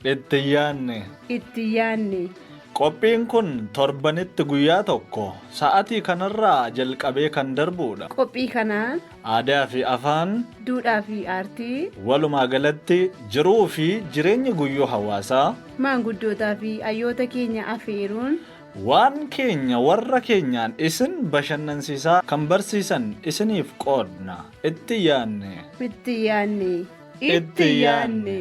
Itti yaanne. Itti yaanne. Qophiin kun torbanitti guyyaa tokko sa'atii kanarraa jalqabee kan darbudha. Qophii kanaan Aadaa fi afaan, duudhaa fi aartii, walumaa galatti jiruu fi jireenya guyyuu hawaasaa, maanguddootaa fi hayyoota keenya afeeruun waan keenya warra keenyaan isin bashannansiisaa kan barsiisan isiniif qoodna. Itti yaanne. Itti yaanne. Itti yaanne.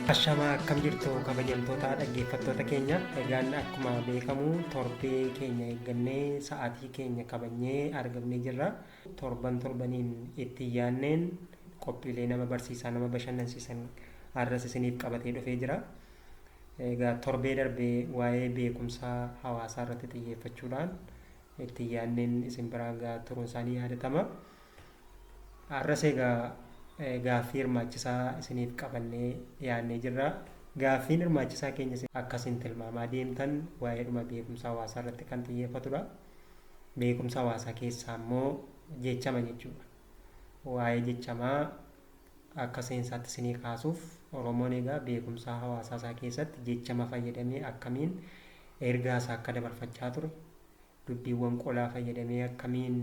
Ashamaa, akkam jirtu kabajamtoota dhaggeeffattoota keenya? Egaan akkuma beekamu torbee keenya eeggannee, sa'aatii keenya kabajnee argamnee jirra. Torban torbaniin itti yaanneen qophiilee nama barsiisaa, nama bashannansiisan har'as isiniif qabatee dhufee jira. Egaa torbee darbee waa'ee beekumsa hawaasaa irratti xiyyeeffachuudhaan itti yaanneen isin biraan gahaa turuun isaanii yaadatama. Har'as egaa gaaffii hirmaachisaa isiniif qabannee dhiyaannee jirra. Gaaffiin hirmaachisaa keenyas akka isin tilmaamaa deemtan waa'eedhuma beekumsa hawaasaa irratti kan xiyyeeffatudha. Beekumsa hawaasaa keessaa immoo jechama jechuudha. Waa'ee jechamaa akka seensaatti isinii kaasuuf, Oromoon egaa beekumsa hawaasaa isaa keessatti jechama fayyadamee akkamiin ergaa isaa akka dabarfachaa ture, dubbiiwwan qolaa fayyadamee akkamiin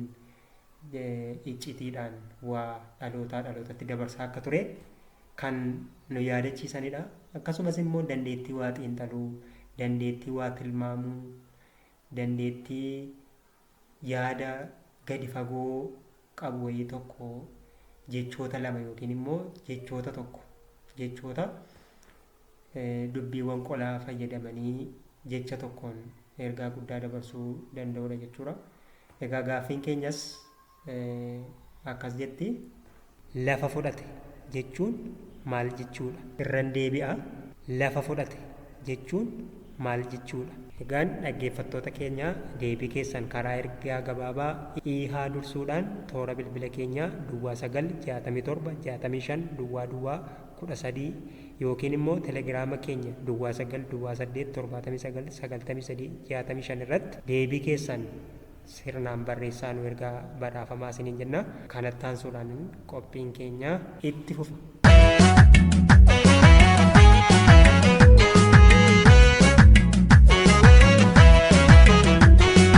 iccitiidhaan waa dhalootaa dhalootatti dabarsaa akka ture kan nu yaadachiisanidha. Akkasumas immoo dandeettii waa xiinxaluu, dandeettii waa tilmaamuu, dandeettii yaada gadi fagoo qabu wayii tokko jechoota lama yookiin immoo jechoota tokko, jechoota dubbiiwwan qolaa fayyadamanii jecha tokkoon ergaa guddaa dabarsuu danda'udha jechuudha. Egaa gaaffiin keenyas akkas jetti. Lafa fudhate jechuun maal jechuudha? Irran deebi'a. Lafa fudhate jechuun maal jechuudha? Egaan dhaggeeffattoota keenya, deebii keessan karaa ergaa gabaabaa iihaa dursuudhaan toora bilbila keenyaa 09 67 65 00 13 yookiin immoo telegiraama keenya 09 08 79 93 65 irratti deebii keessan sirnaan barreessaa nu ergaa, badhaafamaa isiniin jenna. Kanatti aansuudhaan qophiin keenya itti fufa.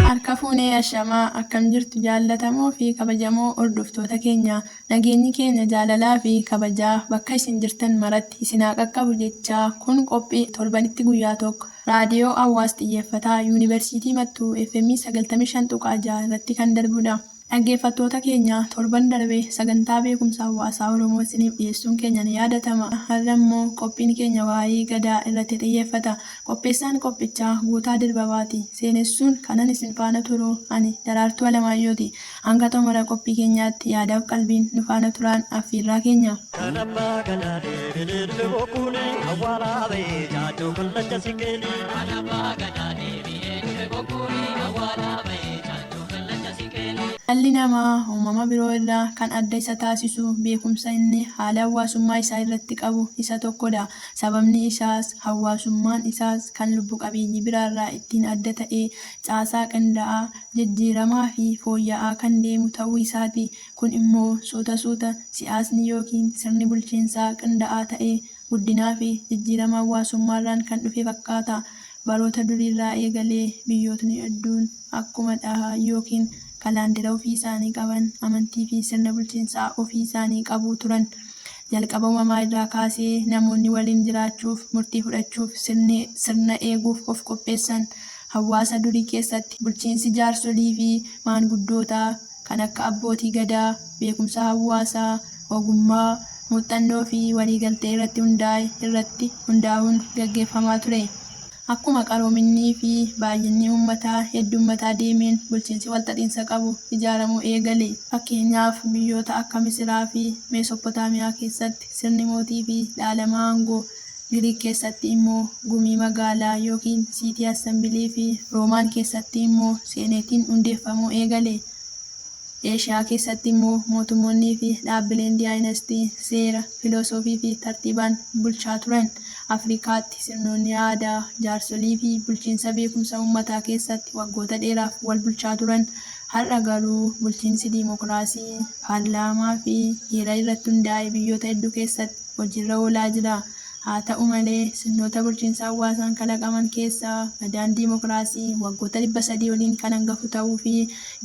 Harka fuunee, ashamaa, akkam jirtu jaallatamoo fi kabajamoo hordoftoota keenya? Nageenyi keenya jaalalaa fi kabajaa bakka isin jirtan maratti isin haa qaqqabu jechaa, kun qophii torbanitti guyyaa tokko Raadiyoo Hawaas Xiyyeeffataa Yuunivarsiitii Mattuu FM 95.6 irratti kan darbudha. Dhaggeeffattoota keenya, torban darbe sagantaa beekumsa hawaasaa Oromoo isiniif dhiyeessuun keenya ni yaadatama. Har'a immoo qophiin keenya waa'ee Gadaa irratti xiyyeeffata. Qopheessaan qophichaa Guutaa Dirbabaati. Seenessuun kanan isin faana turu ani Daraartuu Alamaayyooti. Hanga xumura qophii keenyaatti yaadaaf qalbiin nu faana turaan affiirraa keenya. Kan abbaa gadaa deebi'ee dhufe bokkuuni, awwaalaa ba'ee jaajjoo kallacha siqeeni. Kan abbaa gadaa deebi'ee dhufe bokkuuni, awwaalaa ba'ee jaajjoo kallacha siqeeni. Dhalli namaa uumama biroo irraa kan adda isa taasisu beekumsa inni haala hawaasummaa isaa irratti qabu isa tokkodha. Sababni isaas hawaasummaan isaas kan lubbu qabeeyyii biraarraa ittiin adda ta'e caasaa qindaa'aa, jijjiiramaa fi fooyya'aa kan deemu ta'uu isaati. Kun immoo suuta suuta siyaasni yookiin sirni bulchiinsaa qinda'aa ta'e guddinaafi jijjiirama hawaasummaarraan kan dhufe fakkaata. Baroota duriirraa eegalee biyyootni hedduun akkuma dhaha yookiin kalaandera ofii isaanii qaban amantiifi sirna bulchiinsaa ofii isaanii qabu turan. Jalqaba uumamaa irraa kaasee namoonni waliin jiraachuuf, murtii fudhachuuf, sirna eeguuf of qopheessan. Hawaasa durii keessatti bulchiinsi jaarsoliifi maanguddootaa kan akka abbootii Gadaa, beekumsa hawaasaa, ogummaa, muuxxannoo fi waliigaltee irratti hundaa'e irratti hundaa'uun gaggeeffamaa ture. Akkuma qaroominnii fi baay'inni uummataa heddummataa deemeen bulchiinsi walxaxiinsa qabu ijaaramuu eegale. Fakkeenyaaf, biyyoota akka Misiraa fi Meesoppotaamiyaa keessatti sirni mootii fi dhaalama aangoo, Giriik keessatti immoo gumii magaalaa yookiin siitii assambilii fi Roomaan keessatti immoo seeneetiin hundeeffamuu eegale. Eeshiyaa keessatti immoo mootummoonnii fi dhaabbileen diyaayinastii seera, filosoofii fi tartiibaan bulchaa turan. Afrikaatti sirnoonni aadaa, jaarsolii fi bulchiinsa beekumsa uummataa keessatti waggoota dheeraaf wal bulchaa turan. Har'a garuu bulchiinsi diimokiraasii, paarlaamaa fi heera irratti hundaa'e biyyoota hedduu keessatti hojiirra oolaa jira. Haa ta'u malee, sirnoota bulchiinsa hawaasaan kalaqaman keessaa Gadaan diimokiraasii waggoota 300 oliin kan hangafu ta'uufi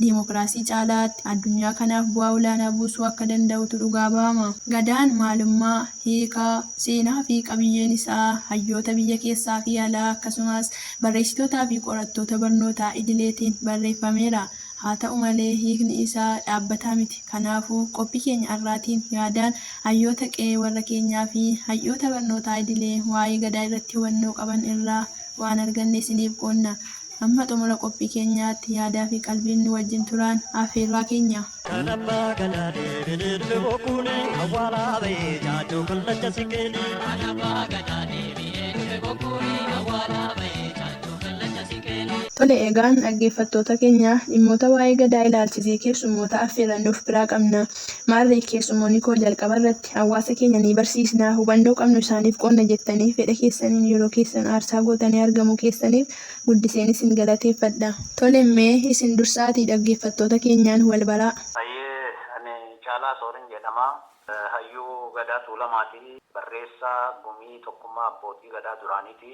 diimokiraasii caalaatti addunyaa kanaaf bu'aa olaanaa buusuu akka danda'utu dhugaa ba'ama. Gadaan maalummaa, hiika, seenaafi qabiyyeen isaa hayyoota biyya keessaafi alaa akkasumas barreessitootaafi qorattoota barnootaa idileetiin barreeffameera. Haa ta'u malee hiikni isaa dhaabbataa miti. Kanaafuu qophii keenya har'aatiin yaadaan hayyoota qe'ee warra keenyaafi hayyoota barnootaa idilee waa'ee Gadaa irratti hubannoo qaban irraa waan arganne isiniif qoodna. Hamma xumura qophii keenyaatti yaadaafi qalbiin nu wajjin turaan afeerraa keenya. Kan abbaa gadaa deebi'ee dhufe bokkuuni awwaalaa ba'ee jaajuu kallacha siqeeni. Kan abbaa gadaa deebi'ee dhufe bokkuuni awwaalaa ba'ee jaajuu kallacha siqeeni. Tole egaan dhaggeeffattoota keenya dhimmoota waa'ee Gadaa ilaalchisee keessummoota affeerranne of biraa qabna. Maarree keessummoonni koo jalqaba irratti hawaasa keenya ni barsiisna, hubannoo qabnu isaaniif qoodna jettanii fedha keessaniin yeroo keessan aarsaa gootanii argamuu keessaniif guddiseen isin galateeffadha. Tole mee isin dursaatii dhaggeeffattoota keenyaan wal baraa. Hayyee, ani Caalaa Soorin jedhama. Hayyuu Gadaa Tuulamaati. Barreessaa Gumii Tokkummaa Abbootii Gadaa duraaniiti.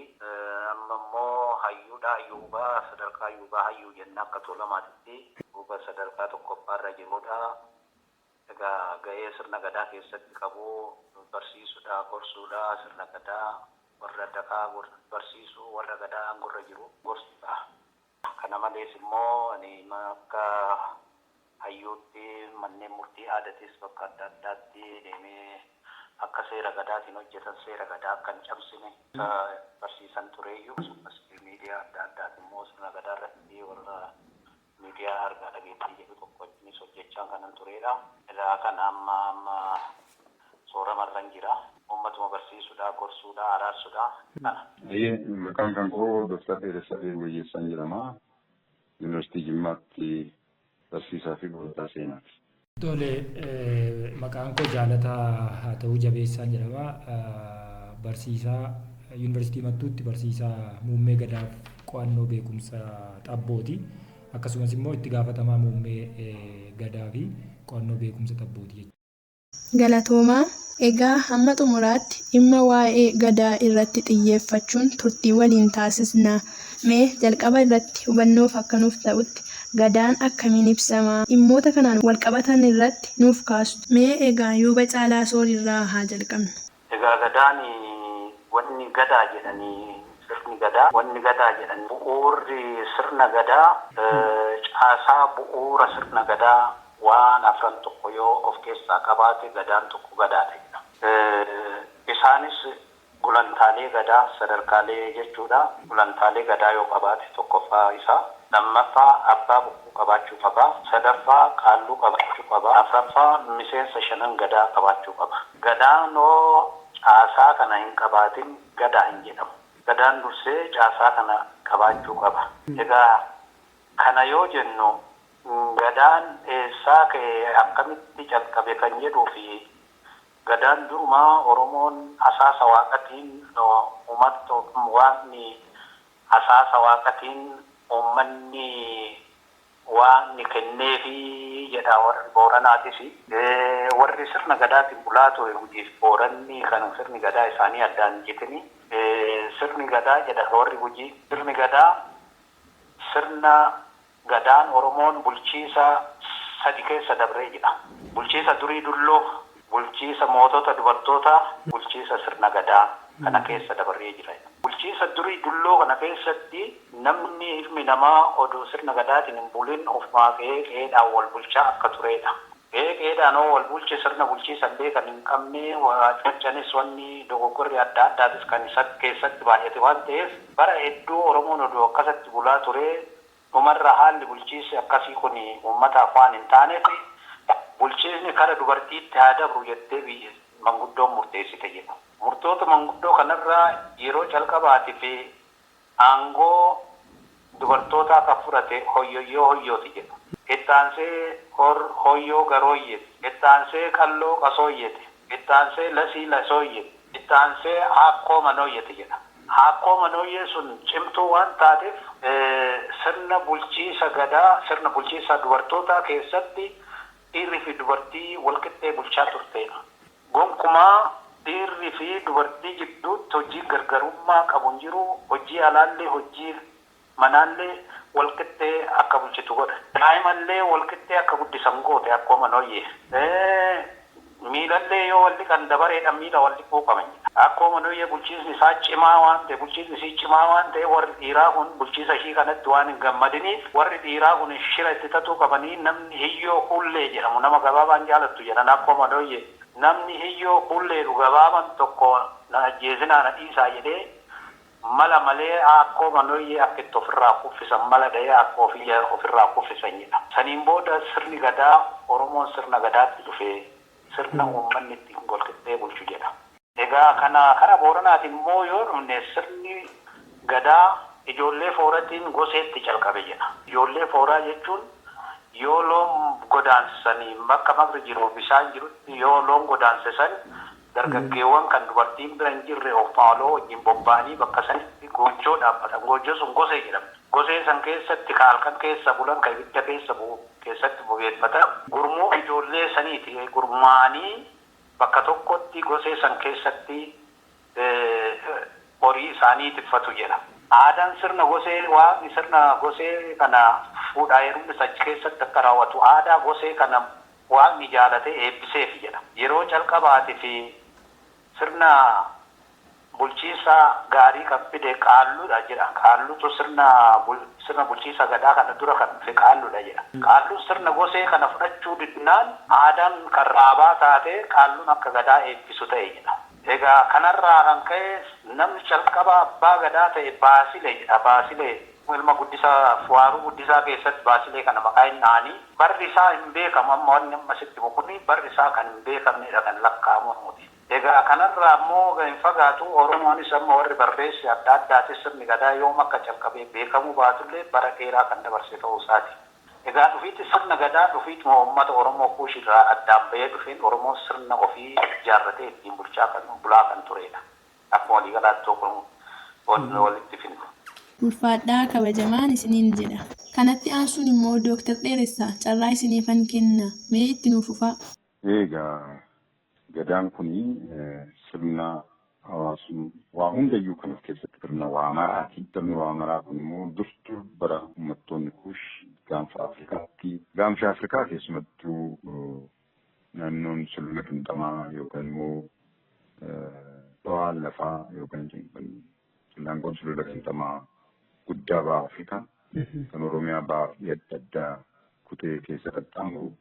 Amma immoo hayyuudha. Yuuba sadarkaa yuubaa hayyuu jenna akka Tuulamaatitti. Yuuba sadarkaa tokkoffaarra jirudha. Egaa gahee sirna Gadaa keessatti qabu barsiisuudha, gorsuudha, sirna Gadaa warra dakaa barsiisuu, warra Gadaa aangorra jiru gorsuudha. Kana malees immoo ani akka hayyuutti manneen murtii aadatis bakka adda addaatti deemee akka seera Gadaatiin hojjetan, seera Gadaa akka hin cabsine barsiisan tureeyyuu. Akkasumas miidiyaa adda addaatiin immoo sirna Gadaa irratti warra miidiyaa argaa dhageettii jedhu tokko wajjinis hojjechaa kanan turedha. Egaa kana amma amma sooramarran jira. Uummatuma barsiisuudha, gorsuudha, araarsuudha. Kana. Ayyee, maqaan kan koo Dr. Dheeressaa Wayyeessaan jedhama. Yuunivarsiitii Jimmaatti barsiisaa fi barataa seenaati. Tole, maqaan koo Jaalataa haa ta'uu Jabeessaan jedhama. Barsiisaa Yuunivarsiitii Mattuutti barsiisaa muummee Gadaaf qo'annoo beekumsa xabbooti. Akkasumas immoo itti gaafatamaa muummee Gadaa fi qo'annoo beekumsa xabbooti jechuudha. Galatoomaa. Egaa hamma xumuraatti dhimma waa'ee Gadaa irratti xiyyeeffachuun turtii waliin taasisna. Mee jalqaba irratti hubannoof akka nuuf ta'utti Gadaan akkamiin ibsama? Dhimmoota kanaan walqabatan irratti nuuf kaastu. Mee egaa Yuuba Caalaa Soorirraa haa jalqabnu. Egaa Gadaan wanni Gadaa jedhanii sirni Gadaa wanni Gadaa jedhan bu'uurri sirna Gadaa caasaa bu'uura sirna Gadaa waan afran tokko yoo of keessaa qabaate Gadaan tokko Gadaadha jedhama. Isaanis gulantaalee Gadaa sadarkaalee jechuudha. Gulantaalee Gadaa yoo qabaate tokkoffaa isaa. Lammaffaa abbaa bokkuu qabaachuu qaba. Sadaffaa qaalluu qabaachuu qaba. Afraffaa miseensa shanan Gadaa qabaachuu qaba. Gadaan hoo caasaa kana hin qabaatin Gadaa hin jedhamu. Gadaan dursee caasaa kana qabaachuu qaba. Egaa kana yoo jennu Gadaan eessaa ka'e, akkamitti calqabe kan jedhuu fi Gadaan durumaa Oromoon asaasa Waaqatiin Waaqni asaasa Waaqatiin uummanni Waaqni kenneefi jedha warri Booranaatis. Warri sirna Gadaatiin bulaa ture Gujiif Booranni kan sirni Gadaa isaanii addaan hin citini. Sirni Gadaa jedha warri Gujii. Sirni Gadaa sirna Gadaan Oromoon bulchiisa sadi keessa dabree jedha. Bulchiisa durii dulloo, bulchiisa mootota dubartootaa, bulchiisa sirna Gadaa kana keessa dabarree jira. Bulchiisa durii dulloo kana keessatti namni ilmi namaa oduu sirna Gadaatiin hin bulin ofumaa qe'ee qe'eedhaan wal bulchaa akka turedha. Qe'ee qe'eedhaan hoo wal bulche sirna bulchiisa illee kan hin qabne, caccanis wanni dogoggorri adda addaatis kan isa keessatti baay'ate waan ta'eef bara hedduu Oromoon oduu akkasatti bulaa ture. Dhumarra haalli bulchiinsi akkasii kun uummataaf waan hin taaneef bulchiisni kara dubartiitti haa dabru jettee biyya manguddoon murteessite jedhu. Murtoota manguddoo kanarraa yeroo calqabaatiif aangoo dubartootaa kan fudhate Hoyyoyyoo Hoyyooti jedhu. Itti aansee Hoyyoo Garooyyeeti. Itti aansee Qalloo Qasooyyeeti. Itti aansee Lasii Lasooyyeeti. Itti aansee Aakkoo Manooyyeeti jedha. Aakkoo Manooyyee sun cimtuu waan taateef sirna bulchiisa Gadaa, sirna bulchiisa dubartootaa keessatti dhiirri fi dubartii walqixxee bulchaa turteedha. Gonkumaa Dhiirri fi dubartii gidduutti hojii gargarummaa qabu hin jiru. Hojii alaallee hojii manaallee walqixxee akka bulchitu godha. Daa'imallee walqixxee akka guddisan goote akkuma nooyyee. Miilallee yoo wal dhiqan dabareedhaan miila wal dhiquu qaban. Akkuma nooyyee bulchiisni isaa cimaa waan ta'e, bulchiisni isii cimaa waan ta'e, warri dhiiraa kun bulchiisa ishii kanatti waan hin gammadiniif warri dhiiraa kun shira itti tatuu qabanii namni Hiyyoo Kuullee jedhamu nama gabaabaan jaalattu jedhan akkuma nooyyee. Namni Hiyyoo Kuulleedhu gabaaban tokko na ajjeesinaa na dhiisaa jedhee mala malee akkoo manooyyee akka itti ofirraa kuffisan mala dha'ee akka ofirraa kuffisan jedha. Saniin booda sirni gadaa Oromoon sirna gadaatti dhufee sirna uummanni ittiin walqixxee bulchu jedha. Egaa kana kara Booranaatiin immoo yoo dhufne sirni gadaa ijoollee fooratiin goseetti calqabe jedha. Ijoollee fooraa jechuun yoo loon godaansisanii bakka maqri jiru bishaan jirutti yoo loon godaansisan dargaggeewwan kan dubartiin bira hin jirre of maaloo wajjin bobba'anii bakka sanitti goojjoo dhaabbatan. Goojjoo sun gosee jedhama. Gosee san keessatti ka halkan keessa bulan, ka ibidda keessa bu'u keessatti bobeeffatan gurmuu ijoollee saniiti gurmaa'anii bakka tokkotti gosee san keessatti horii isaanii tiffatu jedha. Aadaan sirna gosee waaqni sirna gosee kana fuudhaa heerumnis achi keessatti akka raawwatu aadaa gosee kana waaqni jaalatee eebbiseef jedha. Yeroo calqabaati fi sirna bulchiisa gaarii kan fide qaalluudha jedha. Qaallutu sirna bulchiisa gadaa kana dura kan dhufe qaalluudha jedha. Qaalluun sirna gosee kana fudhachuu didnaan aadaan kan raabaa taate qaalluun akka gadaa eebbisu ta'e jedha. Egaa kanarraa kan ka'e namni calqaba abbaa gadaa ta'e Baasilee jedha. Baasilee ilma guddisaa Waaruu Guddisaa keessatti Baasilee kana maqaa hin dha'anii barri isaa hin beekamu amma wanni amma sitti kuni barri isaa kan hin beekamnedha kan lakkaa'amu nuti. Egaa kanarraa immoo hin fagaatu Oromoonis amma warri barreesse adda addaatis sirni gadaa yoom akka calqabee beekamuu baatullee bara dheeraa kan dabarse ta'uu isaati. Egaa dhufiitti sirna gadaa dhufiituma uummata Oromoo Kuush irraa addaan bahee dhufeen Oromoon sirna ofii ijaarratee ittiin bulchaa kan bulaa kan turedha. Akkuma waliigalaatti kun walitti finna. Ulfaadhaa kabajamaan isiniin jedha. Kanatti aansuun immoo Dooktar Dheeressaa carraa isiniifan kenna. Mee itti nuuf fufaa. Egaa gadaan kuni sirna hawaasummaa waa hundayyuu kan of keessatti sirna waa maraati. Sirni waa maraa kun immoo durtuu bara uummattoonni Kuush gaanfa Afrikaatti gaanfa Afrikaa keessumattuu naannoon sulula qinxamaa yookaan immoo dhawaan lafaa yookaan laangoon sulula qinxamaa guddaa baha Afrikaa kan Oromiyaa baha fi adda addaa kutee keessa qaxxaamuru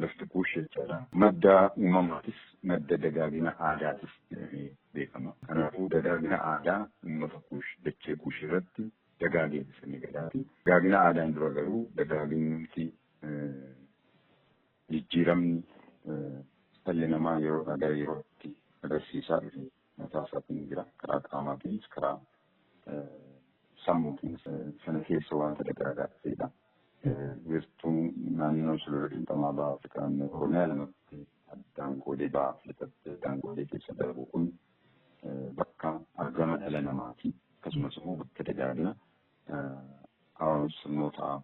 lafti Kuush jechaadha. Madda uumamaatis madda dagaagina aadaatis jedhamee beekama. Kanaafuu dagaagina aadaa uummata Kuush dachee Kuush irratti dagaagee sirni gadaati. Dagaagina aadaan dura garuu dagaaginti jijjiiramni dhalli namaa yeroo gara yerootti agarsiisaa dhufe mataa isaatiin jira. Karaa qaamaatiinis karaa sammuutiinis sana keessa wanta dagaagaa dhufedha. Wiirtuun naannoo sulula qinxamaa baha Afrikaa naannoo Oromiyaa lamatti addaan qoodee baha Afrikaatti addaan qoodee keessa darbu kun bakka argama dhala namaati. Akkasumas immoo bakka dagaagina sirnoota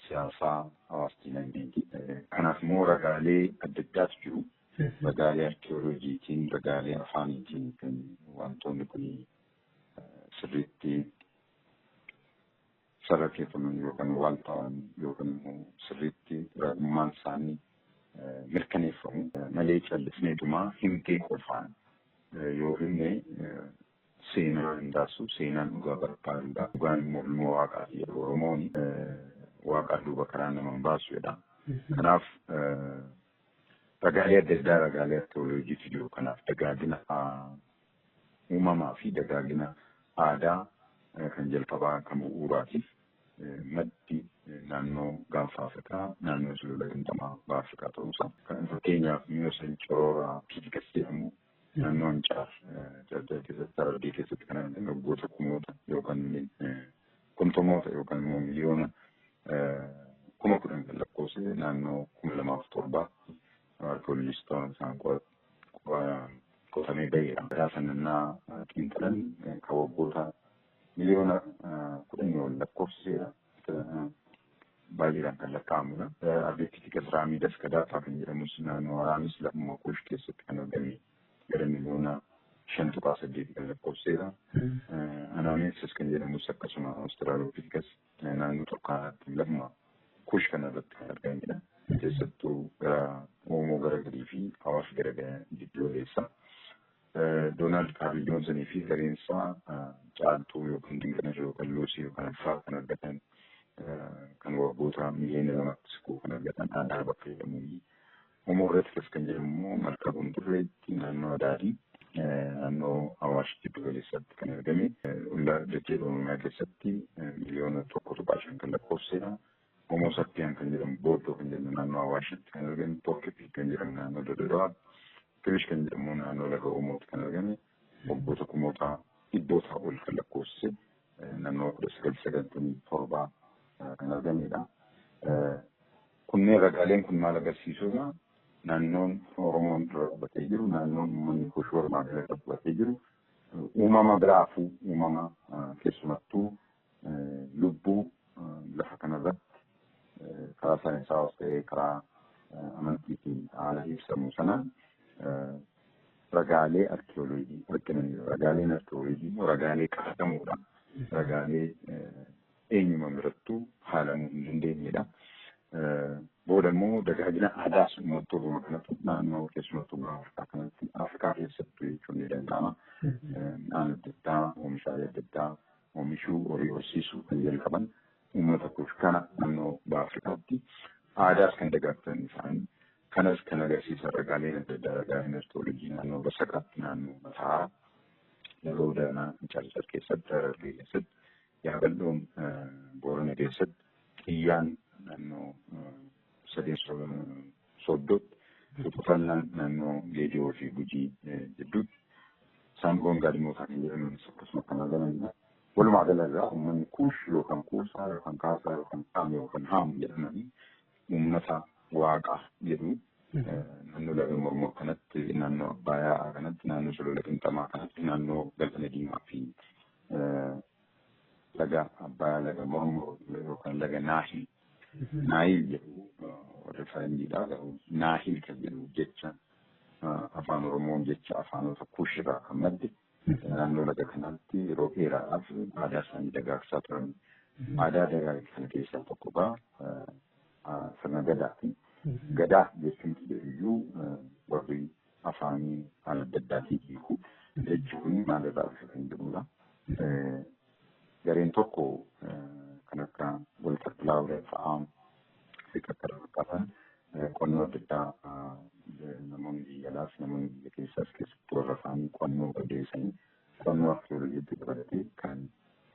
siyaasaa hawaas dinagdeeti. Kanaaf immoo ragaalee adda addaatu jiru. Ragaalee arkeeoloojiitiin, ragaalee afaaniitiin kan wantoonni kun sirriitti sararkeeffaman yookaan wal ta'an yookaan immoo sirriitti ragummaan isaanii mirkaneeffamu malee callisneetuma himtee qofaan yoo himne seenaa hin taasisu. Seenaan dhugaa barbaadudha. Dhugaan immoo ilmoo waaqaati jedhu Oromoon waaqaa duuba karaa nama hin baasu jedha. Kanaaf ragaalee adda addaa ragaalee arkeeoloojiitu jiru. Kanaaf dagaagina uumamaa fi dagaagina aadaa kan jalqabaa kan bu'uuraatiif maddi naannoo gaanfa Afrikaa naannoo sulula qinxamaa baha Afrikaa ta'uusaa. Fakkeenyaaf mi'a coroora Piitikas jedhamu naannoo Ancaar Carcar keessatti Harargee keessatti kan argamu waggoota kumoota yookaan kumtomoota yookaan immoo miliyoona 10,000 kan lakkoofsise naannoo 2007 arkeolojistoota isaan qotamee baheera. Gadaa sanannaa xiinxalan kan waggoota miliyoona 10 ol lakkoofsiseera. Baay'eedhaan kan lakkaa'amudha. Ardipithecus ramidus kaddaafaa kan jedhamus naannoo Araamis lafuma Kuush keessatti kan argame gara miliyoona 5.8 kan lakkoofseera. Anamensis kan jedhamus akkasuma Australopithecus naannoo Turkaanaatti lafuma Kush kanarratti kan argamedha. Keessattuu gara Oomoo gara gadii fi Awaash gara giddu galeessa. Doonaald Kaarl Joonsonii fi gareen isaa caaltuu yookaan dinqinash yookaan luusii yookaan alfaa kan argatan kan waggoota miliyoona 2tti siquu kan argatan aadaa bakka jedhamuuni. Homo erectus kan jedhamu immoo malkaa Gundurreetti naannoo Adaadii naannoo Awaash giddu galeessatti kan argame. Dachee Oromiyaa keessatti miliyoona 1.5 kan lakkoofsedha. Homo sapien kan jedhamu Booddoo kan jedhamu naannoo Awaashitti kan argame. Porkipii kan jedhamu naannoo Dodolaatti. Kirish kan jedhamu naannoo laga Oomootti kan argame. Waggoota kumoota dhibboota ol kan lakkoofsise naannoo 1997 kan argamedha. Kunneen ragaaleen kun maal agarsiisudha? Naannoon Oromoon dura qubatee jiru, naannoon uummanni Kuush walumaa gala qubatee jiru, uumama biraafuu uumama keessumattuu lubbuu lafa kanarratti karaa saayinsaawaa ta'ee karaa amantiitiin haala ibsamu sanaan ragaalee arkiyooloojii argamaniiru. Ragaaleen arkiyooloojii immoo ragaalee qabatamuudha. Ragaalee eenyuma birattuu haalamuu hin dandeenyedha. Booda immoo dagaagina aadaas uummattoota kanatti naannoo keessumattuu Afrikaa kanatti Afrikaa keessattuu jechuun ni danda'ama. Midhaan adda addaa, oomishaalee adda addaa oomishuu, horii horsiisuu kan jalqaban uummata Kuush kana naannoo baha Afrikaatti aadaas kan dagaagsan isaanii kanas kan agarsiisan ragaaleen adda addaa ragaaleen arkiyooloojii naannoo Basaqaatti naannoo Mataa yeroo danaa Carcar keessatti Harargee keessatti Yaabal'oon Boorana keessatti Xiyyaan naannoo sadeen Sooddootti Tuqufannaan naannoo Geediyoo fi Gujii jidduutti Saangoon Gaadimootaa kan jedhaman akkasuma kan argamanidha. Walumaa gala irraa uummanni Kuush yookaan Kuusaa yookaan Kaasaa yookaan Qaam yookaan Haam jedhamanii uummata Waaqa jedhu naannoo laga Mormor kanatti naannoo Abbayaa kanatti naannoo Sulula Qinxamaa kanatti naannoo Galaana Diimaa fi laga Abbayaa laga Mormor yookaan laga Naahil Naahil jedhu warri faranjiidha garuu Naahil kan jedhu jecha afaan Oromoon jecha afaanota Kuush irraa kan madde naannoo laga kanaatti yeroo dheeraadhaaf aadaa isaanii dagaagsaa turan. Aadaa dagaagsan keessaa tokko baa sirna gadaati. Gadaa jechuun iyyuu warri afaanii haala adda addaatiin hiiku jechuun maalirraa dhufe kan jedhudha. Gareen tokko kan akka Walter Laawurer fa'aa fi kan kana fakkaatan qonnoo adda addaa namoonni biyya alaas namoonni biyya keessaas keessattuu warra afaanii qo'annoo odeessanii qo'annoo arkiyooloojiitti dabalatee kan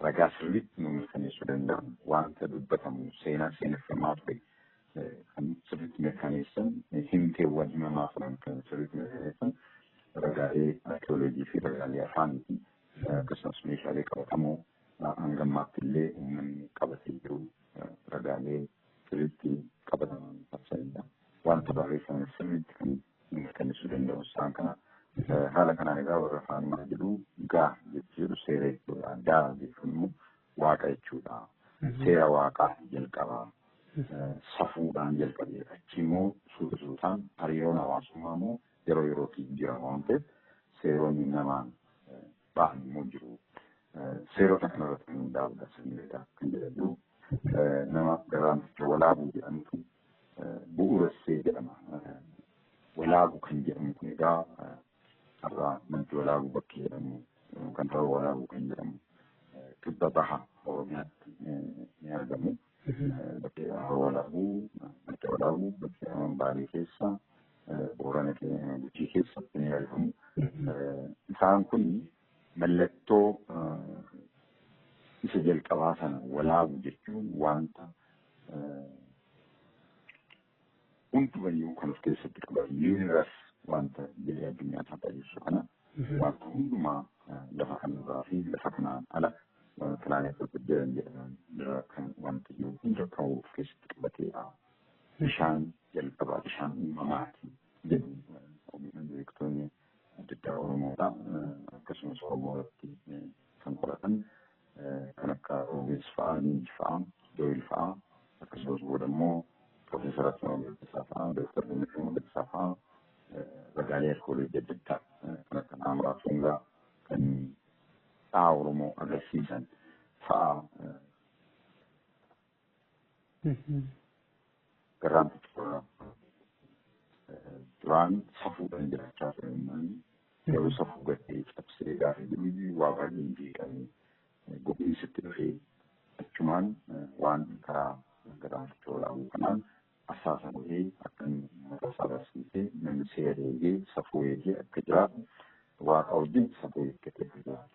ragaa sirriitti nu mirkaneessuu danda'an wanta dubbatamu seenaa seeneffamaa ture kan sirriitti mirkaneessan himteewwan himamaa turan kan sirriitti mirkaneessan ragaalee arkiyooloojii fi ragaalee afaaniiti akkasumas meeshaalee qabatamoo hanga ammaatti illee uummanni qabatee jiru ragaalee sirriitti qabataman ibsanidha. Wanta barreeffame sirriitti kan mirkaneessuu danda'u isaan kana. Haala kanaan egaa warra afaan maal jedhu gaa jechuun seera jechuudha. Gaa jechuun immoo waaqa jechuudha. Seera waaqaa jalqaba. Safuudhaan jalqabee achi immoo suuta suutaan hariiroon hawaasummaa immoo yeroo yerootti jijjiirama waan ta'eef seeronni namaan ba'an immoo jiru. Seerota kanarratti kan hundaa'udha sirni gadaa kan jedhamu. Nama garraamticha Walaabuu jedhamutu bu'uuressee jedhama. Walaabuu kan jedhamu kun egaa har'a maddi Walaabuu bakki jedhamu kan ta'u Walaabuu kan jedhamu kibba baha Oromiyaatti ni argamu. Bakki Walaabuu, madda Walaabuu bakki Baalee keessa Boorana Gujii keessatti ni argamu. Isaan kun mallattoo isa jalqabaa sana Walaabuu jechuun wanta hundumayyuu kan of keessatti qabatu yuunivarsi wanta jedhee addunyaa tapha ibsu kana wanta hundumaa lafa kanarraa fi lafa kanaan ala pilaaneetota jiran jedhaman irra kan wanta jiru hunda kan of keessatti qabateedha. Bishaan jalqabaa bishaan uumamaati jedhu beektonni adda addaa Oromoodha. Akkasumas Oromoo irratti kan qoratan kan akka Roobees fa'aa, Niij fa'aa, Dooyil fa'aa akkasumas booda immoo Profeesar Asmaa Gabbisaa fa'aa, Dooktar Gammachuu Gabbisaa fa'aa Ragaalee arkooloojii adda addaa kan akka Aamuraa Fungaa kan dhaha Oromoo agarsiisan fa'a garaan duraan safuudhaan jiraachaa ture uummanni garuu safuu gattee cabsee gaafa jiru waa baay'een jeeqamee gogiinsitti dhufee achumaan waan karaa garaan toolaa'uu kanaan asaasa godhee akka mataa isaa barsiisee namni seera eegee safuu eegee akka jiraatu waaqa wajjin safuu eeggatee akka jiraatu.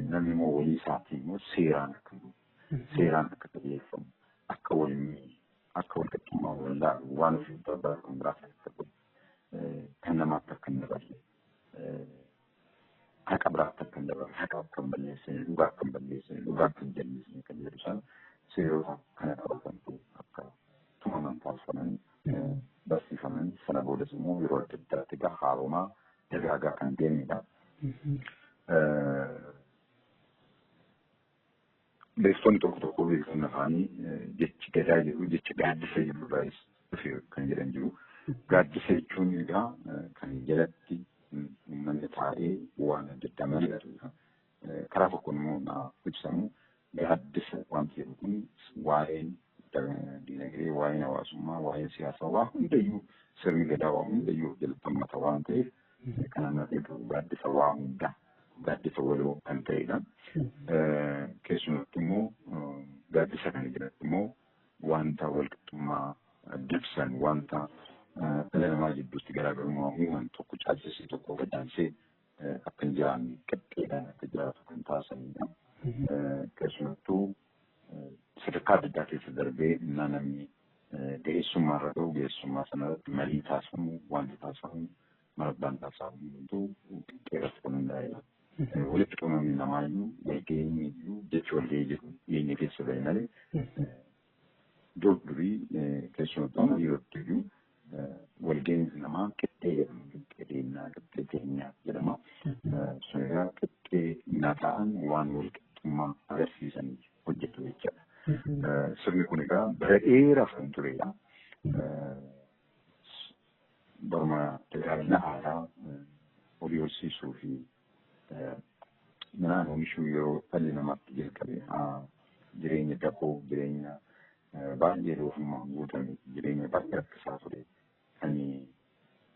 Namni immoo walii isaatii immoo seeraan akka bulu, seeraan akka qajeelfamu, akka wal miine, akka wal qixxummaa wal laalu, waan ofii barbaadu kan biraaf akka godhu, kan namaatti akka hin dabarre, haqa biraatti akka hin dabarre, haqa akka hin balleessine, dhugaa akka hin balleessine, dhugaa akka hin jallisne kan jedhu sana seerota kana qabatantu akka tumaman taasifaman barsiifaman sana boodas immoo yeroo adda addaatti egaa haaromaa dagaagaa kan deemedha. Beektonni tokko tokko beektonni afaanii jechi gadaa jedhu jecha gaaddisa jedhu irraas dhufe kan jedhan jiru. Gaaddisa jechuun egaa kan jalatti uummanni taa'ee waan adda addaa mari'atudha. Karaa tokkoon immoo naaf ibsamu gaaddisa wanti jedhu kun waa'een dinagdee, waa'een hawaasummaa, waa'een siyaasaa waa hundayyuu sirni gadaa waa hundayyuu of jalatti hammata waan ta'eef kan nama eegu gaaddisa waa hundaa gaaddisa waloo kan ta'edha. Keessumattuu immoo gaaddisa kana jalatti immoo wanta walqixxummaa dabsan wanta dhala namaa gidduutti garaagarummaa uuman tokko caalchisee tokko gadaansee akka hin jiraanne qixxeedhaan akka jiraatu kan taasisanidha. Keessumattuu sadarkaa adda addaa keessa darbee innaa namni ga'eessummaa irra ga'u ga'eessummaa sanarratti marii taasifamu wanti taasifamu marabbaan taasifamu hunduu qixxee irratti kan hundaa'edha. Walitti qabamni namaayyuu walga'ii iyyuu jechi walga'ii jedhu dhiyeenya keessa ba'e malee dur durii keessumattuu amma yerootti iyyuu walga'iin namaa qixxee jedhama. Qixxee deemnaa, qixxee teenyaa jedhama. Sun egaa qixxee innaa ta'an waan walqixxummaa agarsiisan hojjetu jechaadha. Sirni kun egaa bara dheeraaf kan turedha. Baruma tajaajila aadaa horii horsiisuu fi midhaan oomishuu yeroo dhalli namaatti jalqabe jireenya dafoo jireenya baay'ee doofummaan guutame jireenya baay'ee rakkisaa ture kan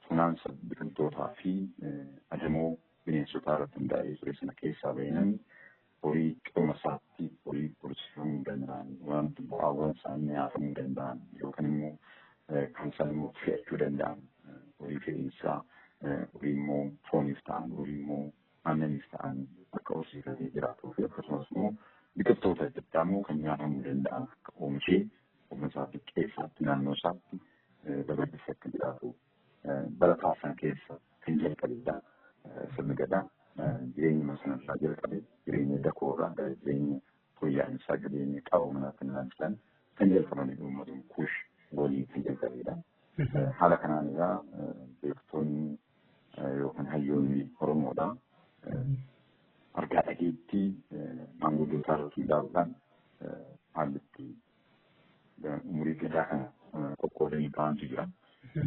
funaansa biqiltootaa fi adamoo bineensotaa irratti hundaa'ee ture sana keessaa ba'e namni horii qoma isaatti horii horsiifamuu danda'an wanti bu'aawwan isaanii nyaatamuu danda'an yookaan immoo kan isaan immoo fe'achuu danda'an horii fe'iinsaa horii immoo fooniif ta'an horii immoo aannaniif ta'an akka horsiifatee jiraatuu fi akkasumas immoo biqiltoota adda addaa immoo kan nyaatamuu danda'an akka oomishee ofuma isaatti qe'ee naannoo isaatti babal'isee akka jiraatu bara taasisan keessa kan jalqabedha. Sirni gadaa jireenya sanarraa jalqabe jireenya dakoorraa gara jireenya fooyya'insaa jireenya qaroominaa kan ilaalchisan kan jalqabanidha uummatni kuush waliin kan jalqabedha. Haala kanaan egaa beektonni yookaan hayyoonni Oromoodha. Argaa dhageettii maanguddoota irratti hundaa'uudhaan haalli itti umurii gadaa kana qoqqoodanii kaa'antu jira.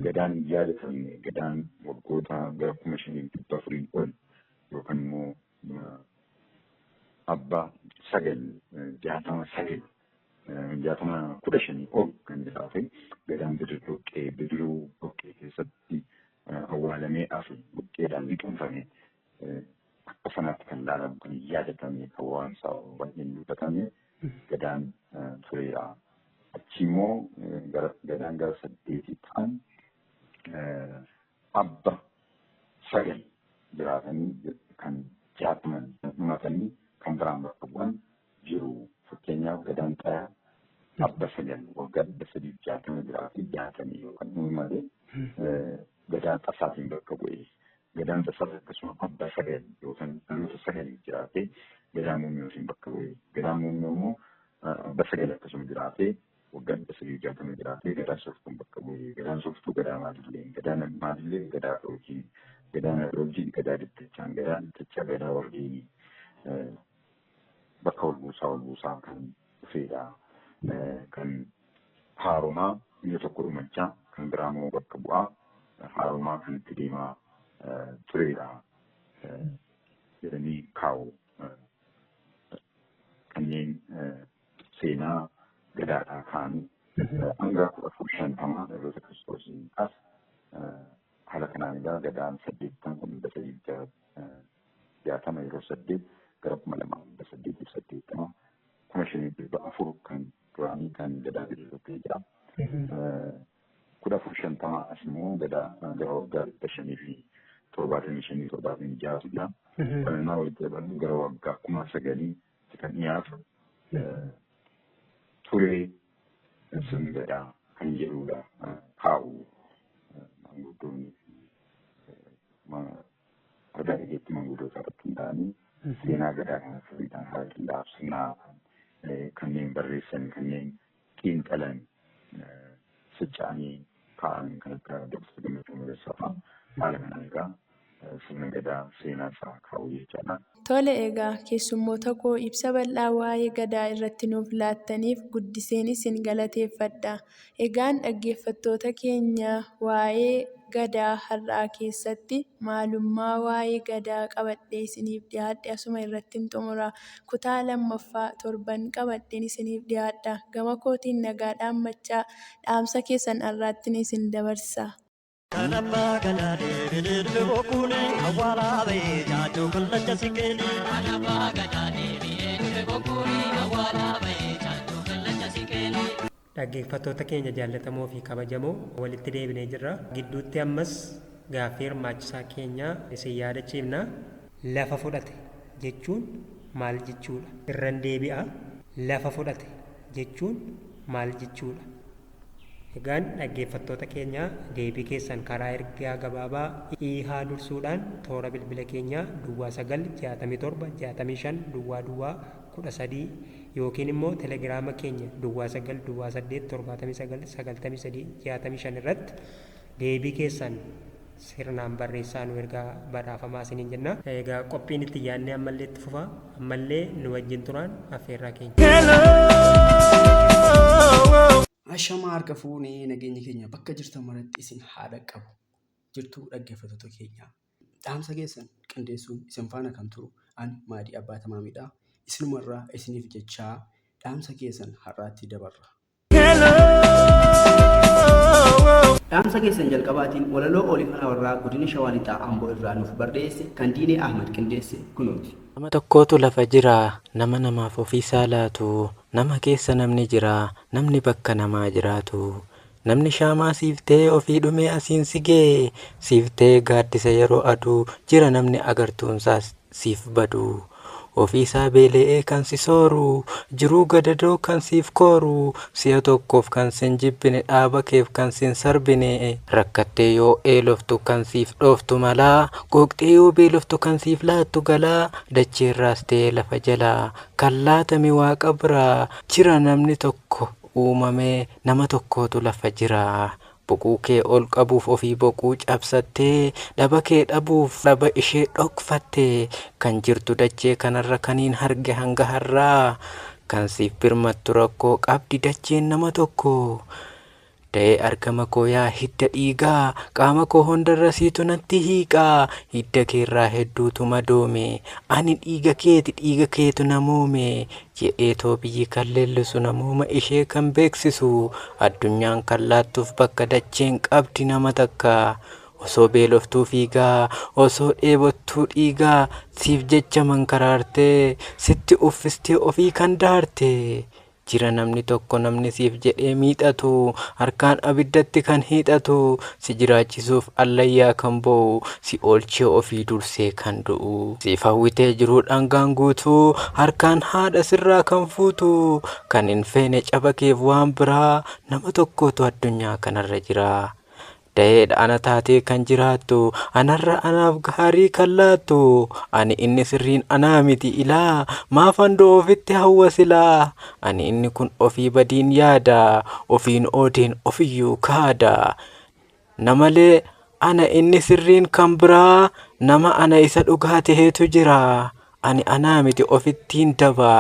Gadaan hin yaadatamne gadaan waggoota gara 5400 ol yookaan immoo abbaa 9 69 60 15 ol kan jiraate gadaan bidiruu dhoqqee bidiruu dhoqqee keessatti awwaalamee hafe dhoqqeedhaan liqimfame akka sanaatti kan ilaalamu kan yaadatamne kan waan isaa baay'een dubbatame gadaan tureera. Achi immoo gadaan gara 8 ta'an abba 9 jiraatanii kan 60 dhumatanii kan biraan bakka bu'an jiru. Fakkeenyaaf gadaan xayaa abba 9 waggaa 360 jiraatee 60 yookaan malee gadaa xasaatiin bakka bu'e. Gadaan xasaas akkasuma abba 9 yookaan dhaloota 9 jiraatee gadaa muummiyootiin bakka bu'e. Gadaan muummiyoo immoo abba 9 akkasuma jiraatee waggaa 360 jiraatee gadaa sooftuun bakka bu'e. Gadaan sooftuu gadaa maalillee, gadaa maalillee gadaa dhoojii, gadaa dhoojii gadaa dittachaan, gadaa dittachaa gadaa wargeenii bakka wal buusaa kan dhufedha. Kan haaromaa biyya tokko dhumachaa kan biraa immoo bakka bu'aa haarumaa kan itti deemaa turedha jedhanii kaa'u. Kanneen seenaa gadaadhaa ka'anii hanga 1450 dhaloota Kiristoosiin as haala kanaan egaa gadaan saddeettan kun 360 yeroo saddeet gara 2880, 5400 kan duraanii kan gadaa diriirfatee jira. 1450 as immoo gadaa gara waggaa 575, 76tu jira. Kan walitti dabaluun gara waggaa 9000 kan dhiyaatu ture sirni gadaa kan jedhudha kaa'u maanguddoonni argaa dhageettii maanguddoota irratti hundaa'anii seenaa gadaa kana sirriidhaan haala qindaa'aaf sirnaa kanneen barreessan, kanneen xiinxalan, socho'anii kaa'an kan akka Dooktar Gammachuu Magarsaa fa'a haala kanaan egaa sirna gadaa seenaa isaa kaa'u jechaadha. Tole egaa keessummoota koo ibsa bal'aa waa'ee Gadaa irratti nuuf laattaniif guddiseen isin galateeffadha. Egaan dhaggeeffattoota keenya waa'ee Gadaa har'aa keessatti maalummaa waa'ee Gadaa qabadhee isiniif dhiyaadhe asuma irrattin xumura. Kutaa lammaffaa torban qabadheen isiniif dhiyaadha. Gama kootiin nagaa dhaammachaa dhaamsa keessan har'aattin isin dabarsa. Kan abbaa gadaa deebi'ee dhufe bokkuuni awwaalaa ba'ee jaajoo kallacha siqeeni. Kan abbaa gadaa deebi'ee dhufe bokkuuni awwaalaa ba'ee jaajoo kallacha siqeeni. Dhaggeeffattoota keenya jaallatamoo fi kabajamoo walitti deebinee jirra. Gidduutti ammas gaaffii hirmaachisaa keenya isin yaadachiifna. Lafa fudhate jechuun maal jechuudha? Irran deebi'a. Lafa fudhate jechuun maal jechuudha? Egaan dhaggeeffattoota keenya deebii keessan karaa ergaa gabaabaa EH dursuudhaan toora bilbila keenyaa duwwaa 9 67 65 duwwaa duwwaa 13 yookiin immoo telegiraama keenya duwwaa 9 duwwaa 8 79 93 65 irratti deebii keessan sirnaan barreessaa nu ergaa badhaafamaa isiniin jenna. Egaa qophiin itti yaadnee ammallee itti fufa. Ammallee nu wajjin turaan affeerraa keenya. Ashamaa harka fuunee nageenyi keenya bakka jirtan maratti isin haa dhaqqabu. Jirtuu dhaggeeffattoota keenya. Dhaamsa keessan qindeessuun isin faana kan turu ani Maadii Abbaa Tamaamiidha. Isinumarraa isiniif jechaa dhaamsa keessan har'aatti dabarra. Dhaamsa keessan jalqabaatiin walaloo Oolifaa Warraa godina Shawaa Lixaa Amboo irraa nuuf barreesse kan Diinee Ahmad qindeesse kunooti. Nama tokkootu lafa jira, nama namaaf ofiisaa laatu, nama keessa namni jira, namni bakka namaa jiraatu. Namni shaamaa siif ta'ee ofii dhumee asiin si ga'e, siif ta'ee gaaddisa yeroo aduu, jira namni agartuunsaas siif badu. Ofiisaa beela'ee kan si sooru, jiruu gadadoo kan siif kooru, si'a tokkoof kan sin jibbine, dhaaba keef kan sin sarbine, rakkattee yoo eeloftu kan siif dhooftu malaa, gooqxee yoo beeloftu kan siif laattu galaa, dacheerraas ta'ee lafa jalaa, kan laatame waaqa biraa, jira namni tokko uumamee nama tokkootu lafa jira. Boquu kee ol qabuuf ofii boquu cabsattee, dhaba kee dhabuuf dhaba ishee dhokfatte, kan jirtu dachee kanarra kaniin harge hanga har'aa, kan siif birmattu rakkoo qabdi dacheen nama tokko. Da'ee argama koo yaa hidda dhiigaa, qaama koo hundarra siitu natti hiiqaa, hidda keerraa hedduutu madoome, ani dhiiga keeti dhiiga keetu namoome, Jedheetoo biyyi kan leellisu namooma ishee kan beeksisu addunyaan kan laattuuf bakka dacheen qabdi nama takka osoo beeloftuu fiigaa osoo dheebottuu dhiigaa siif jecha mankaraartee sitti uffistee ofii kan daarte Jira namni tokko namni siif jedhee miixatu harkaan abiddatti kan hiixatu si jiraachisuuf allayyaa kan boo'u si oolchee ofii dursee kan du'u siif hawwitee jiruu dhangaan guutuu harkaan haadha sirraa kan fuutu kan hin feene caba keef waan biraa nama tokkootu addunyaa kanarra jira Da'eedha ana taatee kan jiraattu anarra anaaf gaarii kan laattu ani inni sirriin anaa miti ilaa maafan du'a ofitti hawwa silaa ani inni kun ofii badiin yaada ofiin oodeen ofiyyuu kaada namalee ana inni sirriin kan biraa nama ana isa dhugaa taheetu jira ani anaa miti ofittiin daba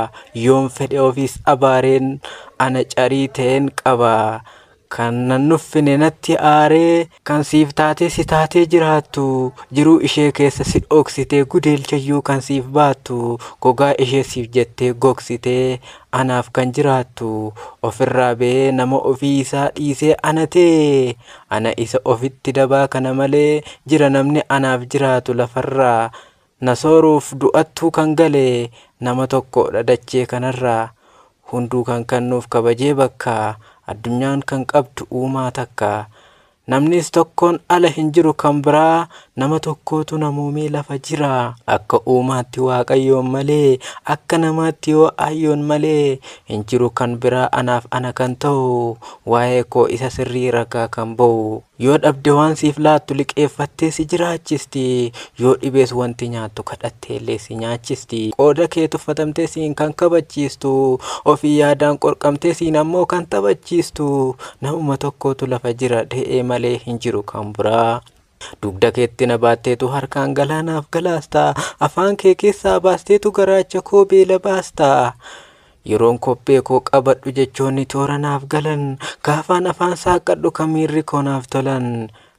yoon fedhe ofiis abaareen ana carii ta'een qaba. Kan nan nuffine natti aaree, kan siif taatee si taatee jiraattu, jiruu ishee keessa si dhoksitee gudeelchayyuu kan siif baattu, gogaa ishee siif jettee gogsitee anaaf kan jiraattu, ofirraa ba'ee nama ofii isaa dhiisee ana ta'e, ana isa ofitti dabaa kana malee jira namni anaaf jiraatu lafarraa, na sooruuf du'attuu kan gale nama tokkodha dachee kanarraa, hunduu kan kennuuf kabajee bakka. Addunyaan kan qabdu uumaa takka. Namnis tokkoon ala hin jiru kan biraa nama tokkootu namoomee lafa jira. Akka uumaatti waaqayyoon malee akka namaatti yoo ayyoon malee hin jiru kan biraa anaaf ana kan ta'u waa'ee koo isa sirrii ragaa kan ba'u. Yoo dhabde waan siif laattu liqeeffattee si jiraachisti. Yoo dhibees wanti nyaattu kadhattee illee si nyaachisti. Qooda kee tuffatamtee siin kan kabachiistu. Ofii yaadaan qorqamtee siin ammoo kan taphachiistu. Namuma tokkootu lafa jira de'ee malee hin jiru kan biraa. Dugda keetti na baatteetu harkaan galaanaaf galaasta. Afaan kee keessaa baasteetu garaacha koo beela baasta. Yeroon kophee koo qabadhu jechoonni toora naaf galan. Gaafaan afaan saaqadhu kan miirri koo naaf tolan.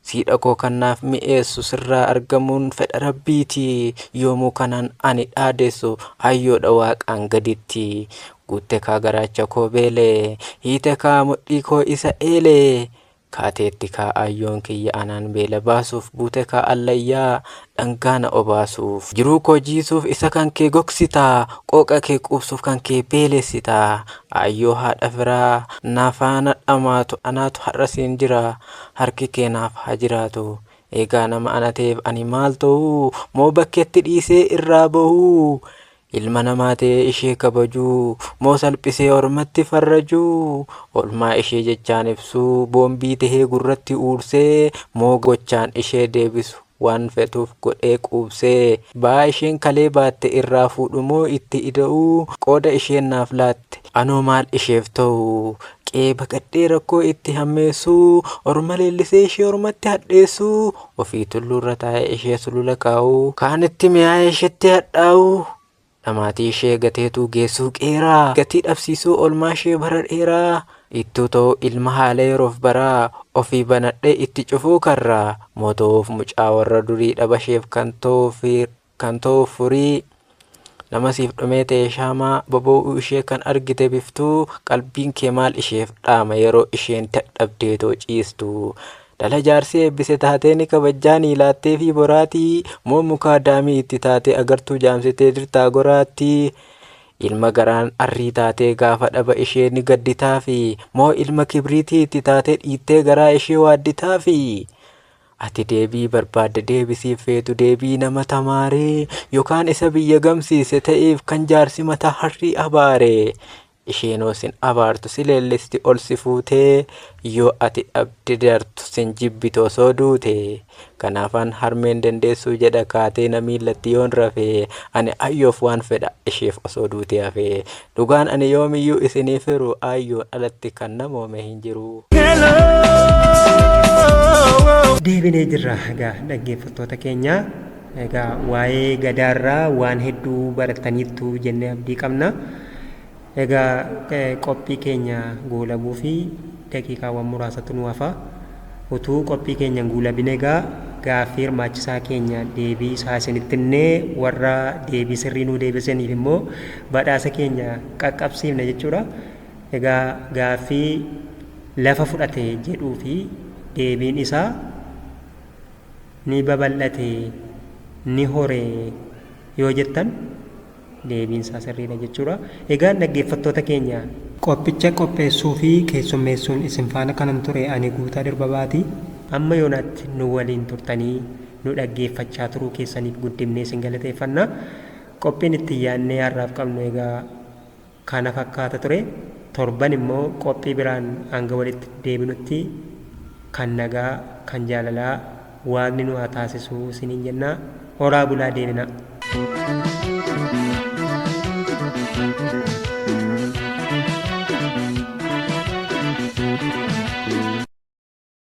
Siidha koo kan naaf mi'eessu sirraa argamuun fedha rabbiiti. Yoomuu kanaan ani dhaadeessu hayyoodha waaqaan gaditti. Guutte kaa garaacha koo beele. Hiite kaa mudhii koo isa eele. Kaateetti kaa ayyoon kiyya anaan beela baasuuf buute kaa allayyaa dhangaana obaasuuf. Jiruu koo jiisuuf isa kan kee gogsita, qooqa kee quubsuuf kan kee beelessita. Ayyoo haadha firaa naafaana dhamaatu anaatu har'a siin jira, harki kee naaf haa jiraatu. Egaa nama ana ta'eef ani maal ta'uu moo bakkeetti dhiisee irraa bahuu? Ilma namaa ta'ee ishee kabajuu moo salphisee ormatti farrajuu? Olmaa ishee jechaan ibsuu boombii tahee gurratti uursee moo gochaan ishee deebisu waan fetuuf godhee quubsee? Ba'aa isheen kalee baatte irraa fuudhu moo itti ida'uu? Qooda isheen naaf laatte anoo maal isheef ta'u? Qe'ee baqadhee rakkoo itti hammeessuu? Orma leellisee ishee ormatti hadheessuu? Ofii tulluurra taa'ee ishee sulula kaa'uu? Kaanitti mi'aayee isheetti hadhaa'uu? Dhamaatii ishee gateetu geessuu qeeraa, gatii dhabsiisuu olmaa ishee bara dheeraa, ittuu ta'uu ilma haala yeroof baraa, ofii banadhee itti cufuu karraa, moo ta'uuf mucaa warra durii dhabasheef kan ta'uuf furii, nama siif dhumee ta'e shaamaa, boba'uu ishee kan argite biftuu, qalbiin kee maal isheef dhaama yeroo isheen dadhabdeetoo ciistu. Dhala jaarsii eebbise taatee ni kabajjaa ni laattee fi boraatii moo muka daamii itti taatee agartuu jaamsitee dirtaa goraattii. Ilma garaan arrii taatee gaafa dhaba ishee ni gadditaafi moo ilma kibriitii itti taatee dhiittee garaa ishee waadditaafi. Ati deebii barbaadde deebisiif feetu deebii nama tamaaree yookaan isa biyya gamsiise ta'eef kan jaarsi mataa harrii abaare. Isheenoo sin abaartu si leellisti ol si fuutee yoo ati dhabde dartu sin jibbitu osoo duute. Kanaafan harmeen dandeessuu jedha kaatee na miillatti yoon rafee ani ayyoof waan fedha isheef osoo duute hafee. Dhugaan ani yoomiyyuu isiniif hiru ayyoon alatti kan namoome hin jiru. Deebinee jirra egaa dhaggeeffattoota keenya. Egaa waa'ee gadaarraa waan hedduu barataniittu jennee abdii qabna. Egaa qophii keenya goolabuu fi daqiiqaawwan muraasatu nu hafa. Utuu qophii keenya goolabin egaa gaaffii hirmaachisaa keenya deebii isaa isinitti himnee warra deebii sirrii nuu deebisaniif immoo badhaasa keenya qaqqabsiifna jechuudha. Egaa gaaffii lafa fudhate jedhuu fi deebiin isaa ni babal'ate ni hore yoo jettan deebiin isaa sirriidha jechuudha. Egaa dhaggeeffattoota keenya qophicha qopheessuu fi keessummeessuun isin faana kanan ture ani Guutaa Dirbabaati. Amma yoonaatti nu waliin turtanii nu dhaggeeffachaa turuu keessaniif guddifnee isin galateeffanna. Qophiin itti yaadnee har'aaf qabnu egaa kana fakkaata ture. Torban immoo qophii biraan hanga walitti deebinutti kan nagaa kan jaalalaa waaqni nu haa taasisu isiniin jenna. Horaa bulaa deebina.